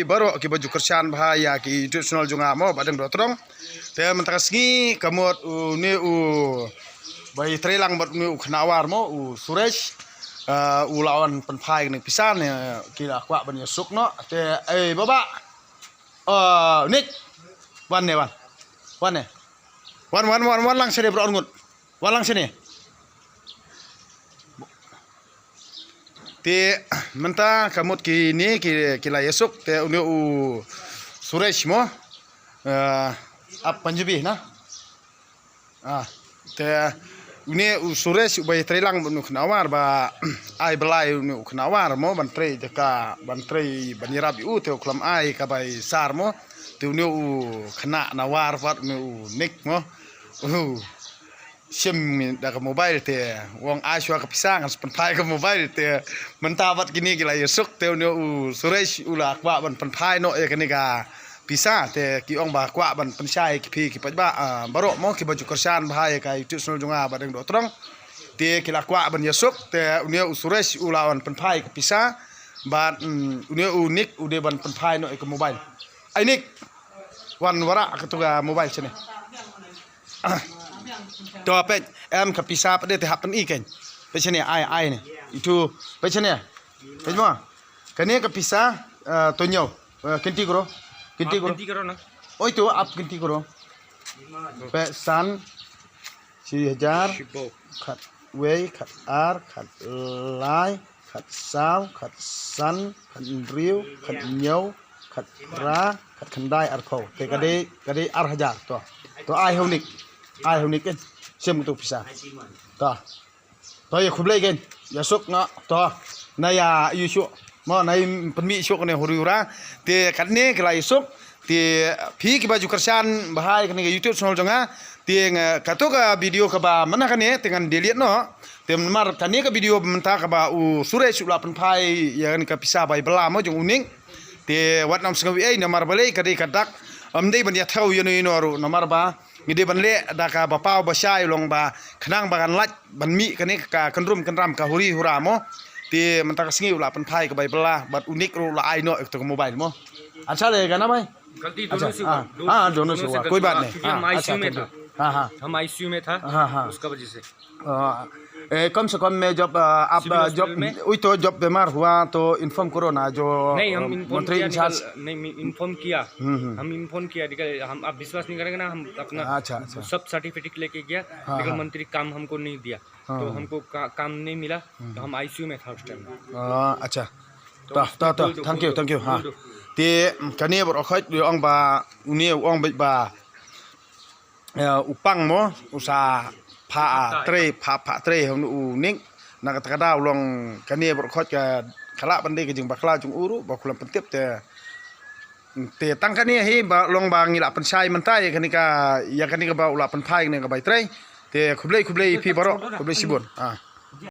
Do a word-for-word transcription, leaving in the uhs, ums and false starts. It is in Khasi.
Baroh kiba ju kyrshan bha ïa ki YouTube channel jong nga mo, Bahdeng Dohtdong. Te mynta ka sngi ka mut une u ba ïatreilang bad une u khynnah War mo, u Suresh. Ah, u la wan pynphai kane ka pisa ne, ki la kwah ban ïasuk noh. Te, eh, Baba. Ah, Nick. Wan ne, wan. Wan ne. Wan, wan, wan, wan lang shane baroh arngut. Wan lang shane. Te mynta ka mut kine ki, ki la ïasuk, te une u Suresh mo. Eh, ap Punjabi na. Ah, te une u Suresh uba ïatreilang bad une u khynnah War ba ai bylla ïa une u khynnah War mo ban trei jaka, ban trei ban ïarap ïa u, te u khlem ai ka bai sar mo. Te une u khynnah na War pat une u Nick mo. U shim da ka mobile te u ong ai shuwa ka pisa ngan sa pynphai ka mobile. Te mynta pat kine ki la ïasuk, te une u Suresh u la kwah ban pynphai noh ïa kane ka pisa, te ki ong ba kwah ban pynshai ki phi ki paidbah, ah, baroh mo kiba ju kyrshan bha ïa ka YouTube channel jong nga Bahdeng Dohtdong. Te ki la kwah ban ïasuk, te une u Suresh u la wan pynphai ka pisa bad, mm, une u Nick u dei ban pynphai noh ïa ka mobile. Ai Nick, wan wanrah katu ka mobile shane. To peit, em ka pisa pat de te hap pyni kein. Peit shane, ai, ai ne. Itu, peit shane. Peit mo. Kane ka pisa, eh, to ñiew. Eh, kynti kro. Kynti kro. Kynti kro na. Oi to, ap kynti kro. Peit san, shi hajar, khatwei, khatar, khatlai, khatsaw, khatsan, khathynriew, khathynñiew, khatphra, khatkhyndai, arphew. Te ka dei, ka dei ar hajar to. To ai ha u Nick. Ai ha u Nick kein. Shim tu pisa. To. To ïa khublei kein. Ïasuk noh. To. Na ïa ïu shuh. Mo na ïa pynmih shuh kane huri hura. Te katne ki la ïasuk. Te phi kiba ju kyrshan bha ïa kane ka YouTube channel jong nga. Te nga katu ka video kaba mynta kane te ngan delete noh. Te namar kane ka video mynta kaba u Suresh u la pynphai ïa kane ka pisa bai bylla mo jong u Nick. Te wat nym sngew ei namar balei ka dei ka dak. Ym dei ban ïa thew ïano ïano ruh namar ba ngi dei ban leh da kaba paw ba shai long ba khnang ba kan lait ban mih kane ka kynrum kynram ka huri hura mo. Te mynta ka sngi u la pynphai ka bai bylla bad u Nick ruh u la ai noh ïa katu ka mobile mo. Acha le gana bhai. गलती दोनों से हुआ। हाँ, दोनों से हुआ, कोई बात नहीं। क्योंकि हम आईसीयू में था। हाँ, हाँ। हम आईसीयू में था, हाँ, हाँ। उसका वजह से। ए, कम से कम मैं जब, अ, आप, सिविल अ, जब, हॉस्पिटल में। वही तो, जब बीमार हुआ तो इन्फॉर्म करो ना, जो, नहीं, हम अ, इन्फॉर्म मंत्री किया, इंचार्ज। निकल, नहीं, इन्फॉर्म किया। हम्म, हम्म। हम इन्फॉर्म किया, निकल, हम, आप विश्वास नहीं करेंगे ना, हम अपना अच्छा, अच्छा। सब सर्टिफिकेट लेके गया, हाँ, लेकिन हाँ। मंत्री काम हमको नहीं दिया। हाँ, तो हाँ। हमको का-, काम नहीं मिला, हम्म। तो हम आईसीयू में था उस टाइम। हाँ, अच्छा। तो तो, तो, तो, बोल दो, thank you, बोल दो, thank you, हाँ। बोल दो। Te, kane baroh khoit, u ong ba, une u ong ba, eh, u pang mo, u sa pha, ah, trei, pha, pha trei, u Nick, na kata ka daw long kane baroh khoit ka, ka lah ban dei ka jingbakla jong u ruh, ba khlem pyntip te, te tang kane hi, ba long ba ngi lah pynshai mynta, ïa kane ka, ïa kane kaba u lah pynphai kane ka bai trei, te khublei, khublei ïa phi baroh, khublei shibun, ah.